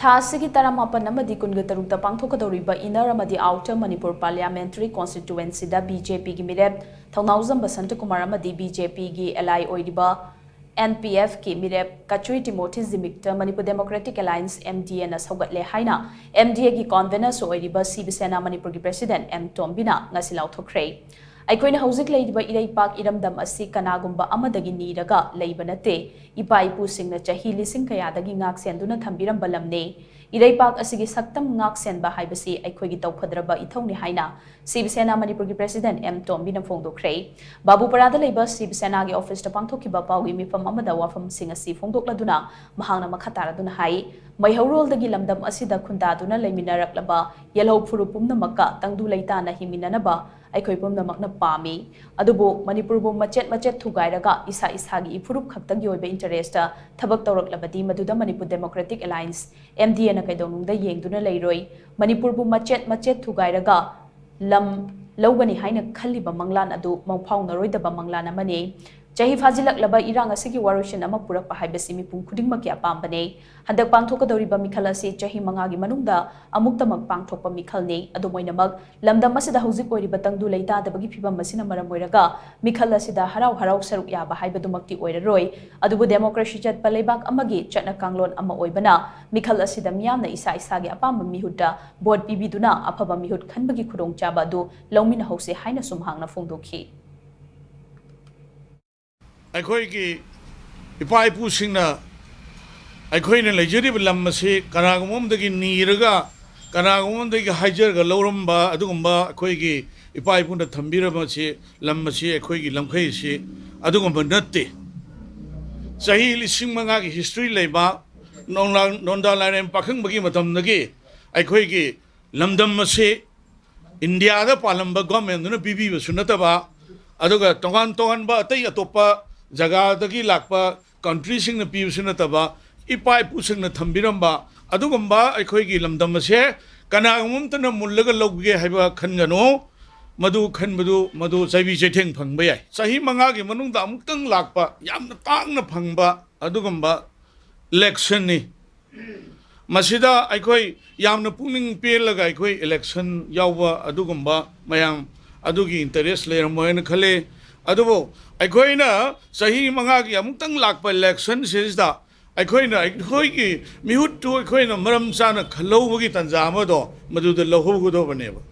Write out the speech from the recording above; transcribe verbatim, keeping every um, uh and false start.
ꯊꯥ ꯑꯁꯤꯒꯤ ꯇꯔꯥꯃꯥꯄꯟ ꯑꯃꯗꯤ ꯀꯨꯟꯒ ꯇꯔꯨꯛꯇ ꯄꯥꯡꯊꯣꯛꯀꯗꯧꯔꯤꯕ Inner ꯑꯃꯗꯤ Outer ꯃꯅꯤꯄꯨꯔ Parliamentary Constituencyꯗ BJPꯒꯤ ꯃꯤꯔꯦꯞ ꯊꯧꯅꯥꯎꯖꯝ ꯕꯁꯟꯇ ꯀꯨꯃꯥꯔ ꯑꯃꯗꯤ BJPꯒꯤ ally ꯑꯣꯏꯔꯤꯕ NPFꯀꯤ ꯃꯤꯔꯦꯞ ꯀꯆꯨꯏ ꯇꯤꯃꯣꯊꯤ ꯖꯤꯃꯤꯛꯇ Manipur Democratic Alliance, MDAꯅ ꯁꯧꯒꯠꯂꯦ ꯍꯥꯏꯅ MDAꯒꯤ convenerꯁꯨ ꯑꯣꯏꯔꯤꯕ ꯁꯤꯕ ꯁꯦꯅꯥ ꯃꯅꯤꯄꯨꯔꯒꯤ president M ꯇꯣꯝꯕꯤꯅ ꯉꯁꯤ ꯂꯥꯎꯊꯣꯛꯈ꯭ꯔꯦ꯫ ꯑꯩꯈꯣꯏꯅ ꯍꯧꯖꯤꯛ ꯂꯩꯔꯤꯕ ꯏꯔꯩꯄꯥꯛ ꯏꯔꯝꯗꯝ ꯑꯁꯤ ꯀꯅꯥꯒꯨꯝꯕ ꯑꯃꯗꯒꯤ ꯅꯤꯔꯒ ꯂꯩꯕ ꯅꯠꯇꯦ꯫ ꯏꯄꯥ ꯏꯄꯨꯁꯤꯡꯅ ꯆꯍꯤ ꯂꯤꯁꯤꯡ ꯀꯌꯥꯗꯒꯤ ꯉꯥꯛ ꯁꯦꯟꯗꯨꯅ ꯊꯝꯕꯤꯔꯝꯕ ꯂꯝꯅꯤ꯫ ꯏꯔꯩꯄꯥꯛ ꯑꯁꯤꯒꯤ ꯁꯛꯇꯝ ꯉꯥꯛ ꯁꯦꯟꯕ ꯍꯥꯏꯕꯁꯤ ꯑꯩꯈꯣꯏꯒꯤ ꯇꯧꯐꯗ꯭ꯔꯕ ꯏꯊꯧꯅꯤ ꯍꯥꯏꯅ ꯁꯤꯕ ꯁꯦꯅꯥ ꯃꯅꯤꯄꯨꯔꯒꯤ president M ꯇꯣꯝꯕꯤꯅ ꯐꯣꯡꯗꯣꯛꯈ꯭ꯔꯦ꯫ ꯕꯥꯕꯨꯄꯥꯔꯥꯗ ꯂꯩꯕ ꯁꯤꯕ ꯁꯦꯅꯥꯒꯤ officeꯇ ꯄꯥꯡꯊꯣꯛꯈꯤꯕ ꯄꯥꯎꯒꯤ ꯃꯤꯐꯝ ꯑꯃꯗ ꯋꯥꯐꯝꯁꯤꯡ ꯑꯁꯤ ꯐꯣꯡꯗꯣꯛꯂꯗꯨꯅ ꯃꯍꯥꯛꯅ ꯃꯈꯥ ꯇꯥꯔꯗꯨꯅ ꯍꯥꯏ, ꯃꯩꯍꯧꯔꯣꯜꯗꯒꯤ ꯂꯝꯗꯝ ꯑꯁꯤꯗ ꯈꯨꯟꯗꯥꯗꯨꯅ ꯂꯩꯃꯤꯟꯅꯔꯛꯂꯕ ꯌꯦꯜꯍꯧ ꯐꯨꯔꯨꯞ ꯄꯨꯝꯅꯃꯛꯀ ꯇꯪꯗꯨ ꯂꯩꯇꯥꯅ ꯍꯤꯡꯃꯤꯟꯅꯅꯕ ꯑꯩꯈꯣꯏ ꯄꯨꯝꯅꯃꯛꯅ ꯄꯥꯝꯃꯤ꯫ ꯑꯗꯨꯕꯨ ꯃꯅꯤꯄꯨꯔꯕꯨ ꯃꯆꯦꯠ ꯃꯆꯦꯠ ꯊꯨꯒꯥꯏꯔꯒ ꯏꯁꯥ ꯏꯁꯥꯒꯤ ꯏꯐꯨꯔꯨꯞ ꯈꯛꯇꯒꯤ ꯑꯣꯏꯕ interestꯇ ꯊꯕꯛ ꯇꯧꯔꯛꯂꯕꯗꯤ ꯃꯗꯨꯗ Manipur Democratic Alliance, MDAꯅ ꯀꯩꯗꯧꯅꯨꯡꯗ ꯌꯦꯡꯗꯨꯅ ꯂꯩꯔꯣꯏ꯫ ꯃꯅꯤꯄꯨꯔꯕꯨ ꯃꯆꯦꯠ ꯃꯆꯦꯠ ꯊꯨꯒꯥꯏꯔꯒ ꯂꯝ ꯂꯧꯒꯅꯤ ꯍꯥꯏꯅ ꯈꯜꯂꯤꯕ ꯃꯪꯂꯥꯟ ꯑꯗꯨ ꯃꯪꯐꯥꯎꯅꯔꯣꯏꯗꯕ ꯃꯪꯂꯥꯟ ꯑꯃꯅꯤ꯫ ꯆꯍꯤ ꯐꯥꯖꯤꯜꯂꯛꯂꯕ ꯏꯔꯥꯡ ꯑꯁꯤꯒꯤ ꯋꯥꯔꯣꯏꯁꯤꯟ ꯑꯃ ꯄꯨꯔꯛꯄ ꯍꯥꯏꯕꯁꯤ ꯃꯤꯄꯨꯝ ꯈꯨꯗꯤꯡꯃꯛꯀꯤ ꯑꯄꯥꯝꯕꯅꯤ꯫ ꯍꯟꯗꯛ ꯄꯥꯡꯊꯣꯛꯀꯗꯧꯔꯤꯕ ꯃꯤꯈꯜ ꯑꯁꯤ ꯆꯍꯤ ꯃꯉꯥꯒꯤ ꯃꯅꯨꯡꯗ ꯑꯃꯨꯛꯇꯃꯛ ꯄꯥꯡꯊꯣꯛꯄ ꯃꯤꯈꯜꯅꯤ꯫ ꯑꯗꯨꯝ ꯑꯣꯏꯅꯃꯛ, ꯂꯝꯗꯝ ꯑꯁꯤꯗ ꯍꯧꯖꯤꯛ ꯑꯣꯏꯔꯤꯕ ꯇꯪꯗꯨ ꯂꯩꯇꯥꯗꯕꯒꯤ ꯐꯤꯚꯝ ꯑꯁꯤꯅ ꯃꯔꯝ ꯑꯣꯏꯔꯒ ꯃꯤꯈꯜ ꯑꯁꯤꯗ ꯍꯔꯥꯎ ꯍꯔꯥꯎ ꯁꯔꯨꯛ ꯌꯥꯕ ꯍꯥꯏꯕꯗꯨꯃꯛꯇꯤ ꯑꯣꯏꯔꯔꯣꯏ꯫ ꯑꯗꯨꯕꯨ democracy ꯆꯠꯄ ꯂꯩꯕꯥꯛ ꯑꯃꯒꯤ ꯆꯠꯅ ꯀꯥꯡꯂꯣꯟ ꯑꯃ ꯑꯣꯏꯕꯅ ꯃꯤꯈꯜ ꯑꯁꯤꯗ ꯃꯤꯌꯥꯝꯅ ꯏꯁꯥ ꯏꯁꯥꯒꯤ ꯑꯄꯥꯝꯕ ꯃꯤꯍꯨꯠꯇ vote ꯄꯤꯕꯤꯗꯨꯅ ꯑꯐꯕ ꯃꯤꯍꯨꯠ ꯈꯟꯕꯒꯤ ꯈꯨꯗꯣꯡꯆꯥꯕ ꯑꯗꯨ ꯂꯧꯃꯤꯟꯅꯍꯧꯁꯤ ꯍꯥꯏꯅꯁꯨ ꯃꯍꯥꯛꯅ ꯐꯣꯡꯗꯣꯛꯈꯤ꯫ ꯑꯩꯈꯣꯏꯒꯤ ꯏꯄꯥ ꯏꯄꯨꯁꯤꯡꯅ ꯑꯩꯈꯣꯏꯅ ꯂꯩꯖꯔꯤꯕ ꯂꯝ ꯑꯁꯤ ꯀꯅꯥꯒꯨꯝꯕ ꯑꯃꯗꯒꯤ ꯅꯤꯔꯒ, ꯀꯅꯥꯒꯨꯝꯕ ꯑꯃꯗꯒꯤ ꯍꯥꯏꯖꯔꯒ ꯂꯧꯔꯝꯕ ꯑꯗꯨꯒꯨꯝꯕ ꯑꯩꯈꯣꯏꯒꯤ ꯏꯄꯥ ꯏꯄꯨꯅ ꯊꯝꯕꯤꯔꯝꯕ ꯑꯁꯤ, ꯂꯝ ꯑꯁꯤ, ꯑꯩꯈꯣꯏꯒꯤ ꯂꯝꯈꯩ ꯑꯁꯤ ꯑꯗꯨꯒꯨꯝꯕ ꯅꯠꯇꯦ꯫ ꯆꯍꯤ ꯂꯤꯁꯤꯡ ꯃꯉꯥꯒꯤ history ꯂꯩꯕ ꯅꯣꯡꯂꯥ-, ꯅꯣꯟꯗꯥ ꯂꯥꯏꯔꯦꯝ ꯄꯥꯈꯪꯕꯒꯤ ꯃꯇꯝꯗꯒꯤ ꯑꯩꯈꯣꯏꯒꯤ ꯂꯝꯗꯝ ꯑꯁꯤ ꯏꯟꯗꯤꯌꯥꯗ ꯄꯥꯜꯂꯝꯕ governmentꯗꯨꯅ ꯄꯤꯕꯤꯕꯁꯨ ꯅꯠꯇꯕ, ꯑꯗꯨꯒ ꯇꯣꯉꯥꯟ ꯇꯣꯉꯥꯟꯕ ꯑꯇꯩ ꯑꯇꯣꯞꯄ ꯖꯒꯥꯗꯒꯤ ꯂꯥꯛꯄ countryꯁꯤꯡꯅ ꯄꯤꯕꯁꯨ ꯅꯠꯇꯕ, ꯏꯄꯥ ꯏꯄꯨꯁꯤꯡꯅ ꯊꯝꯕꯤꯔꯝꯕ ꯑꯗꯨꯒꯨꯝꯕ ꯑꯩꯈꯣꯏꯒꯤ ꯂꯝꯗꯝ ꯑꯁꯦ ꯀꯅꯥꯒꯨꯝꯕ ꯑꯃꯠꯇꯅ ꯃꯨꯜꯂꯒ ꯂꯧꯒꯦ ꯍꯥꯏꯕ ꯈꯟꯒꯅꯨ꯫ ꯃꯗꯨ ꯈꯟꯕꯗꯨ, ꯃꯗꯨ ꯆꯩꯕꯤ ꯆꯩꯊꯦꯡ ꯐꯪꯕ ꯌꯥꯏ꯫ ꯆꯍꯤ ꯃꯉꯥꯒꯤ ꯃꯅꯨꯡꯗ ꯑꯃꯨꯛꯇꯪ ꯂꯥꯛꯄ, ꯌꯥꯝꯅ ꯇꯥꯡꯅ ꯐꯪꯕ ꯑꯗꯨꯒꯨꯝꯕ electionꯅꯤ꯫ ꯃꯁꯤꯗ ꯑꯩꯈꯣꯏ ꯌꯥꯝꯅ ꯄꯨꯛꯅꯤꯡ ꯄꯦꯜꯂꯒ ꯑꯩꯈꯣꯏ ꯏꯂꯦꯛꯁꯟ ꯌꯥꯎꯕ ꯑꯗꯨꯒꯨꯝꯕ ꯃꯌꯥꯝ ꯑꯗꯨꯒꯤ ꯏꯟꯇꯔꯦꯁ ꯂꯩꯔꯝꯃꯣꯏ ꯍꯥꯏꯅ ꯈꯜꯂꯤ꯫ ꯑꯗꯨꯕꯨ ꯑꯩꯈꯣꯏꯅ ꯆꯍꯤ ꯃꯉꯥꯒꯤ ꯑꯃꯨꯛꯇꯪ ꯂꯥꯛꯄ ꯏꯂꯦꯛꯁꯟꯁꯤꯗ ꯑꯩꯈꯣꯏꯅ ꯑꯩꯈꯣꯏꯒꯤ ꯃꯤꯍꯨꯠꯇꯨ ꯑꯩꯈꯣꯏꯅ ꯃꯔꯝ ꯆꯥꯅ ꯈꯜꯍꯧꯕꯒꯤ ꯇꯥꯟꯖꯥ ꯑꯃꯗꯣ ꯃꯗꯨꯗ ꯂꯧꯍꯧꯒꯗꯧꯕꯅꯦꯕ꯫